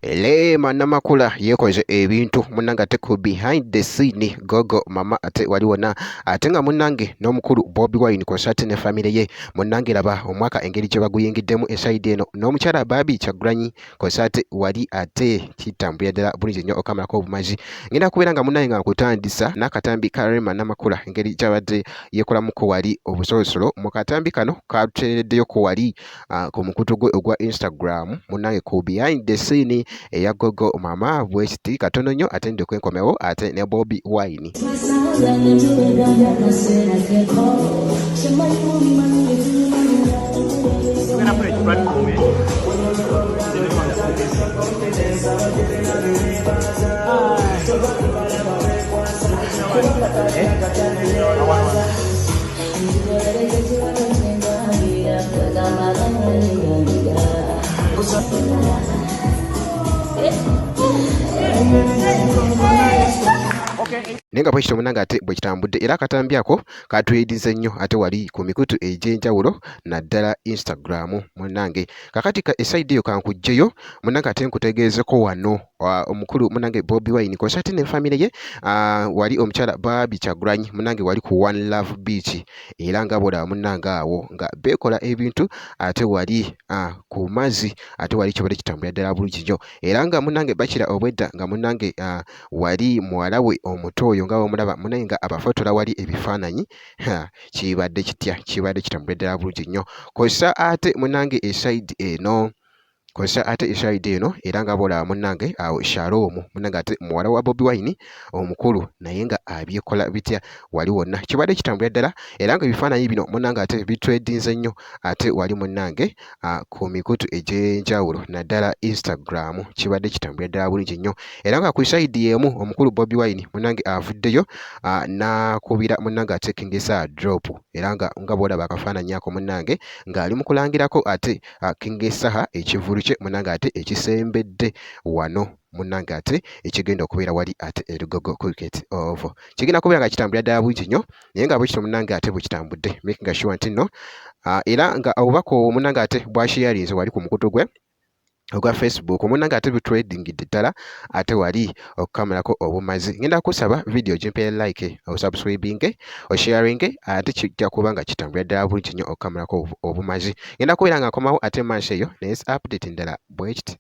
Rema Namakula yeekoze ebintu munnange ate ku behind the scene gogo mama ate wali wonna ate nga munnange n'omukulu Bobi Wine kw'ossa ate ne famire ye munnange laba omwaka engeri gye baguyingiddemu esayidi eno n'omukyala Barbie Kyagulanyi kw'ossa ate wali ate kitambulira ddala bulungi nnyo okamalako obumazi. Ngenda kubeera nga munnange nga nkutandisa n'akatambi ka Rema Namakula engeri gy'abadde yeekolamuko wali obusolosolo mu katambi kano katuteereddeyoko wali ku mukutu gwe ogwa Instagram munange ku behind the scene eya gogo mama bwekiti katono nnyo ate ndyoke nkomewo ate ne Bobi Wine. Naye nga bwekityo munange ate bwe kitambudde era akatambi ako katwedize nnyo ate wali ku mikutu egy'enjawulo naddala Instagram munange. Kakati ka esayidi eyo kankuggyeyo munange ate nkutegeezeko wano omukulu munange Bobi Wine kw'ossa ate ne famire ye wali omukyala Barbie Kyagulanyi munange wali ku One Love Beach era nga bw'olaba munnange awo nga beekola ebintu ate wali ku mazzi ate wali kibadde kitambulira ddala bulungi nnyo era nga munnange bakira obwedda nga munnange wali muwala we omuto oyo nga bw'omulaba munnange nga abafotola wali ebifaananyi kibadde kitya kibadde kitambulira ddala bulungi nnyo kw'ossa ate munnange esayidi eno. Kozesa ate esayidi eno era nga bw'olaba munnange awo Shalom munnange ate muwala wa Bobi Wine omukulu naye nga abyekola bitya wali wonna kibadde kitambulira ddala era nga ebifaananyi bino munnange ate bitredinze nnyo ate wali munnange ku mikutu egy'enjawulo naddala Instagram kibadde kitambulira ddala bulungi nnyo era nga ku sayidi y'emu omukulu Bobi Wine munnange avuddeyo n'akubira munnange ate King Saha drop era nga nga bw'olaba akafaananyi ako munnange ng'ali mu kulangirako ate King Saha ekivvulu kye munnange ate ekisembedde wano munnange ate ekigenda okubeera wali ate e Lugogo Cricket Oval kigenda kubeera nga kitambulira ddala bulungi nnyo naye nga bwekityo munnange ate bwe kitambudde making sure nti nno era nga obubaka obwo munnange ate bwasheyalinze wali ku mukutu gwe ogwa Facebook omunange ate bitradingidde ddala ate wali okukamalako obumazi ngenda kusaba video gimpeere like osubscribinge osharinge ate kijja kuba nga kitambulira ddala bulungi nnyo okukamalako obumazi ngenda kubeera nga nkomawo ate maaso eyo naye update ndala bwekiti.